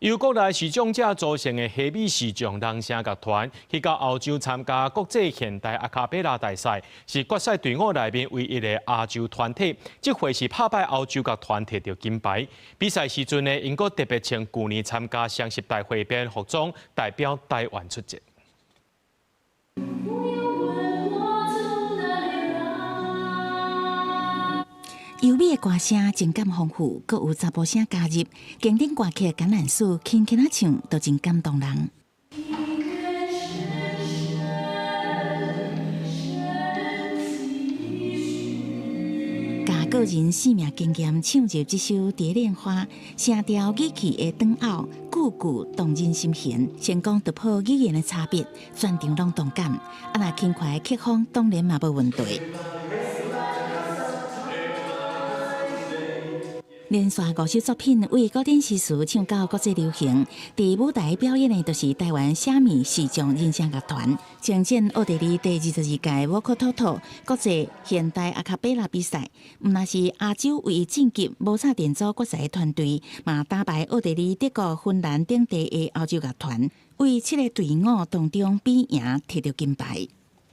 由國內視障者組成的蝦米視障人聲樂團，去到歐洲參加國際現代阿卡貝拉大賽，是決賽隊伍內面唯一的亞洲團體。這回是拍敗歐洲樂團摕著金牌。比賽時陣呢，𪜶閣特別穿舊年參加雙十大會變服裝，代表台灣出席。不要問我從哪裡來。優美的歌聲，情感豐富，閣有查埔聲加入，經典歌曲《橄欖樹》輕輕仔唱，都真感動人。願深深深期許。共個人生命經驗唱入這首《蝶戀花》，聲調語氣的轉拗，句句動人心弦，成功突破語言的差別，全場攏同感。啊，若輕快的曲風，當然嘛無問題。連續五首作品為古典詩詞唱到國際流行，佇舞台表演的就是台灣蝦米視障人聲樂團，征戰奧地利第22屆 Vocal Toto 國際現代阿卡貝拉比賽，毋但是亞洲唯一晉級無插電組決賽的團隊，嘛打敗奧地利、德國、芬蘭等地的歐洲樂團，為七个隊伍當中比贏摕著金牌。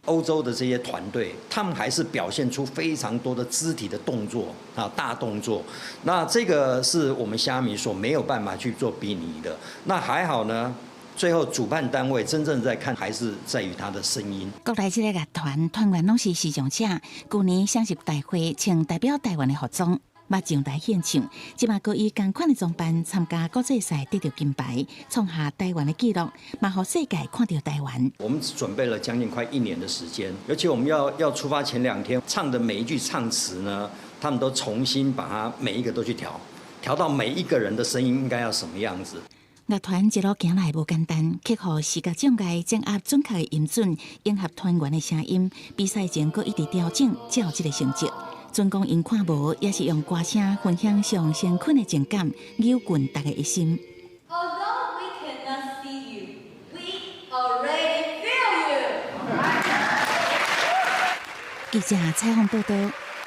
歐洲的這些團隊，他們還是表現出非常多的肢體的動作啊，大動作。那這個是我們蝦米所沒有辦法去做比擬的。那還好呢，最後主辦單位真正在看，還是在於他的聲音。國內這个樂團團員攏是視障者，舊年雙十大會穿代表台灣的服裝，捌上台獻唱，這馬閣以仝款的裝扮參加國際賽，得著金牌，創下台灣的紀錄，嘛予世界看著台灣。我們準備了將近快一年的時間，尤其我們要出發前2天，唱的每一句唱詞呢，他們都重新把它每一個都去調，調到每一個人的聲音應該要什麼樣子。樂團一路行來無簡單，克服視覺障礙，掌握準確的音準，迎合團員的聲音。比賽前閣一直調整，才有這个成績。盡管𪜶看無，也是用歌聲分享上誠懇的情感，扭緊大家的心。 Although we cannot see you, we already feel you. 記者採訪報道。